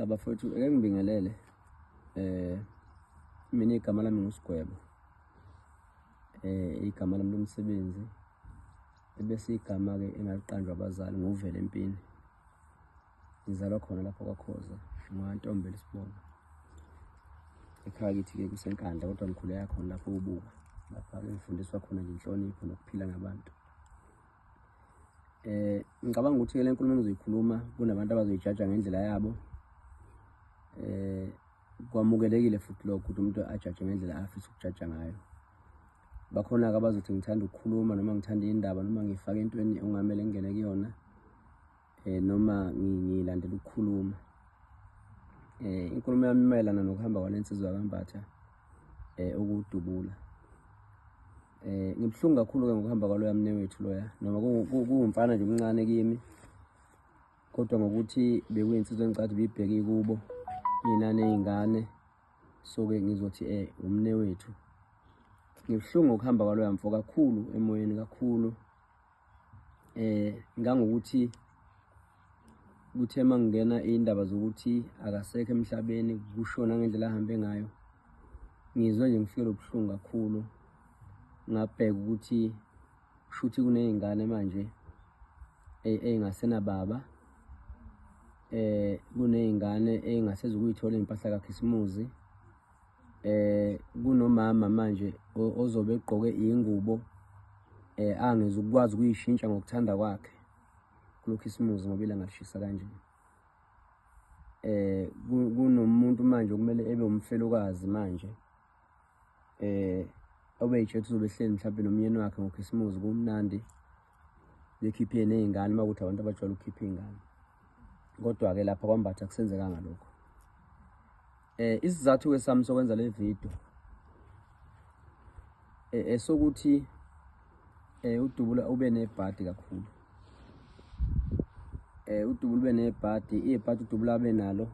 Cha bafowethu, ake ngibingelele. Mina igama lami nguSigwebo. Igama lami lomsebenzi ebese igama-ke engaliqanjwa abazali nguVela Empini. Ngizalwa khona lapho kwaKhoza, ngwaNtombela isibongo. Ekhaya kithi-ke kuseNkandla, kodwa ngikhulela khona lapho ubuka. Lapha-ke ngifundiswa khona nje inhlonipho nokuphila nabantu. Ngicabanga ukuthi-ke le nkulumo engizoyikhuluma kunabantu abazoyijaja ngendlela yabo. Kwamukelekile futhi lokho ukuthi umuntu ajaje ngendlela afisa ukujaja ngayo. Bakhona-ke abazothi ngithanda ukukhuluma noma ngithanda indaba noma ngifake entweni okungamele ngingene kuyona, noma ngilandela ukukhuluma. Inkulumo yami imayelana nokuhamba kwale nsizwa kaMbatha, ukudubula. Ngibuhlungu kakhulu-ke ngokuhamba kwaloya mnewethu loya, noma kuwumfana nje omncane kimi, kodwa ngokuthi bekuyinsizwa engicathi ibibheke kubo inani ey'ngane, so-ke ngizothi umnewethu. Ngibuhlungu ngokuhamba kwaloya mfo kakhulu emoyeni kakhulu. Ngangokuthi kuthe uma ngingena iy'ndaba zokuthi akasekho emhlabeni, kushona ngendlela ahambe ngayo, ngizwe nje ngifikelwe ubuhlungu kakhulu. Ngabheka ukuthi kushuthi kuney'ngane manje ey'ngasenababa, kuney'ngane ey'ngasezukuyithola iy'mpahla kaKhisimuzi, kunomama manje ozobe egqoke iy'ngubo angezukukwazi ukuyishintsha ngokuthanda kwakhe kuloKhisimuzi ngoba ilanga lishisa kanje. Kunomuntu manje okumele ebe umfelokazi manje, obeyitshethe uzobe ehleli mhlawumbe nomyeni wakhe ngoKhisimuzi kumnandi, bekhiphe ney'ngane uma kuwukuthi abantu abajwayele ukukhipha iy'ngane. Kodwa-ke lapha kwaMbatha akusenzekanga lokho. Isizathu-ke sami sokwenza le video esokuthi uDubula ube nebhadi kakhulu. UDubula ube nebhadi, ibhadi uDubula abe nalo,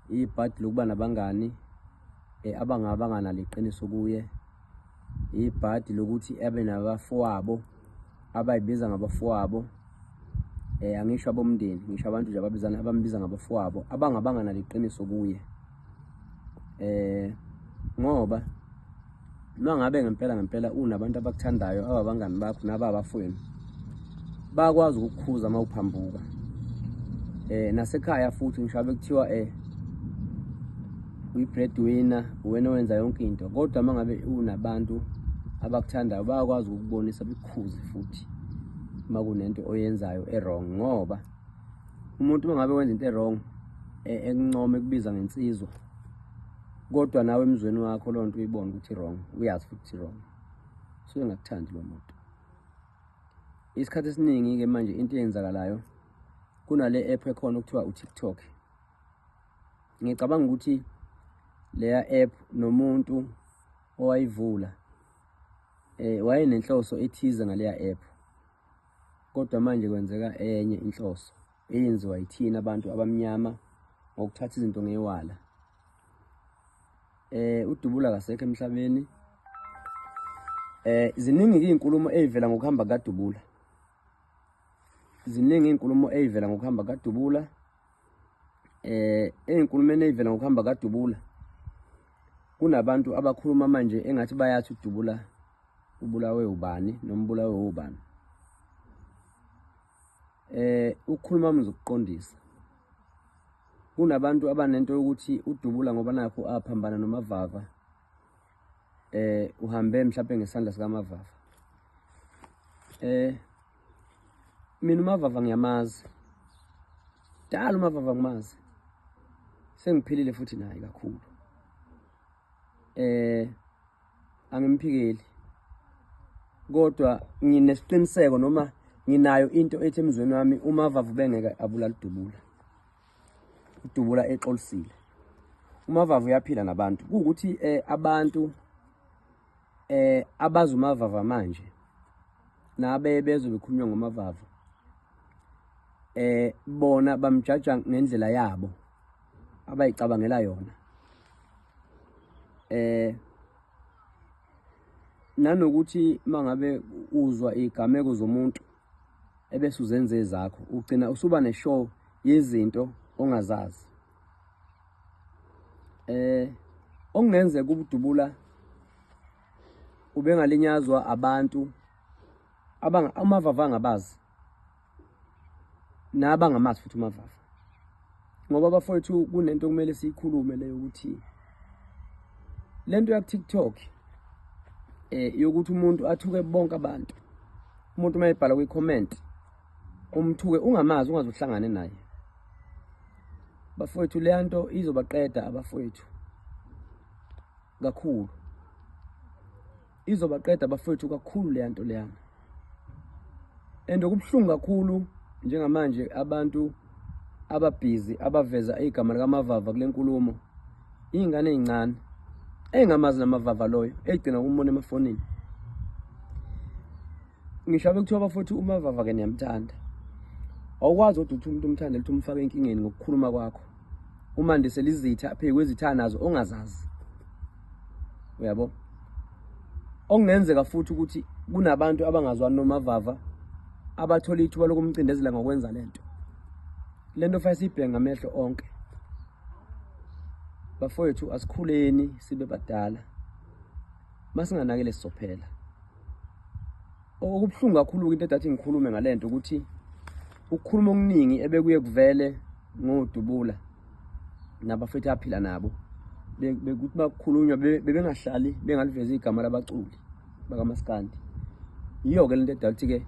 ibhadi lokuba nabangani abangabanganalo iqiniso kuye, ibhadi lokuthi abe nabafowabo abayibiza ngabafowabo, angisho abomndeni, ngisho abantu nje ababizana abambiza ngabafowabo abangabanganalo iqiniso kuye. Ngoba uma ngabe ngempela ngempela unabantu abakuthandayo ababangani bakho nababafowenu, bayakwazi ukukukhuza uma uphambuka. Nasekhaya futhi ngisho abe kuthiwa uyi-breadwinner, uwena owenza yonke into, kodwa uma ngabe unabantu abakuthandayo bayakwazi ukukubonisa bekukhuze futhi uma kunento oyenzayo e-wrong. Ngoba umuntu uma ngabe wenza into e-wrong, ekuncoma ekubiza ngensizwa, kodwa nawe emzweni wakho leyo nto uyibone ukuthi wrong, uyazi futhi ukuthi wrong, so engakuthandi lo muntu. Isikhathi esiningi-ke manje into eyenzakalayo kunale app ekhona okuthiwa u-TikTok. Ngicabanga ukuthi leya app nomuntu owayivula wayenenhloso ethize ngaleya app, kodwa manje kwenzeka enye inhloso eyenziwa yithina abantu abamnyama ngokuthatha izinto ngewala. UDubula akasekho emhlabeni. Ziningi izinkulumo ezivela ngokuhamba kaDubula. Ziningi izinkulumo ezivela ngokuhamba kaDubula. Ey'nkulumeni ey'vela ngokuhamba kaDubula kunabantu abakhuluma manje engathi bayathi uDubula ubulawe ubani noma ubulawe ubani. Ukukhuluma ngizokuqondisa. Kunabantu abanento yokuthi uDubula ngoba nakho aphambana noMavava, uhambe mhlawumbe ngesandla sikaMavava. Mina uMavava ngiyamazi. Dala uMavava ngimazi. Sengiphilile futhi naye kakhulu. Angimphikeli. Kodwa nginesiqiniseko noma nginayo into ethi emzweni wami uMavava ubengeke abulale uDubula. UDubula exolisile. uMavava uyaphila nabantu. Kuwukuthi abantu abazi uMavava manje nabe bezwe bekhulunywa ngoMavava, bona bamjaja ngendlela yabo abayicabangela yona. Nanokuthi mangabe uzwa igameko zomuntu ebese uzenze ezakho, ugcina usuba neshow yezinto ongazazi. Okungenzeka ubudubula ubengalinyazwa abantu abanga uMavava angabazi nabangamazi futhi uMavava, ngoba bafowethu kunento okumele siyikhulume leyo ukuthi lento ya TikTok yokuthi umuntu athuke bonke abantu, umuntu uma ebhala kwi-comment umthuke ungamazi, ungaze uhlangane naye. Bafowethu, leya nto izobaqeda abafowethu kakhulu, izobaqeda abafowethu kakhulu leya nto leyana. And okubuhlungu kakhulu njengamanje, abantu ababhizi abaveza igama likaMavava kule nkulumo, iy'ngane ey'ncane ey'ngamazi naMavava loyo, ey'gcina ukumbona emafonini. Ngisho bekuthiwa bafowethu uMavava-ke niyamthanda, awukwazi kodwa ukuthi umuntu umthande lithi umfake enkingeni ngokukhuluma kwakho, umandisele izitha phezu kwezitha nazo ongazazi, uyabo. Okungenzeka futhi ukuthi kunabantu abangazwani noMavava abathola ithuba lokumcindezela ngokwenza lento. Lento fanele siyibheke ngamehlo onke bafowethu. Asikhuleni sibe badala, masinganakele sizophela. Okubuhlungu kakhulu into edathi ngikhulume ngalento ukuthi ukukhuluma okuningi ebekuye kuvele ngodubula nabafethu aphila nabo, bekuthi bakukhulunywa bebengahlali bengaliveza igama labaculi bakamaskandi. Yiyo-ke lento edala ukuthi-ke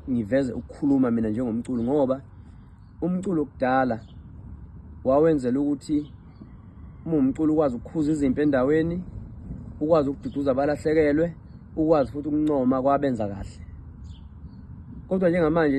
ngiveze ukukhuluma mina njengomculo, ngoba umculo kudala wawenzela ukuthi uma umculo ukwazi ukukhuza izimpi endaweni, ukwazi ukududuza abalahlekelwe, ukwazi futhi ukuncoma kwabenza kahle. Kodwa njengamanje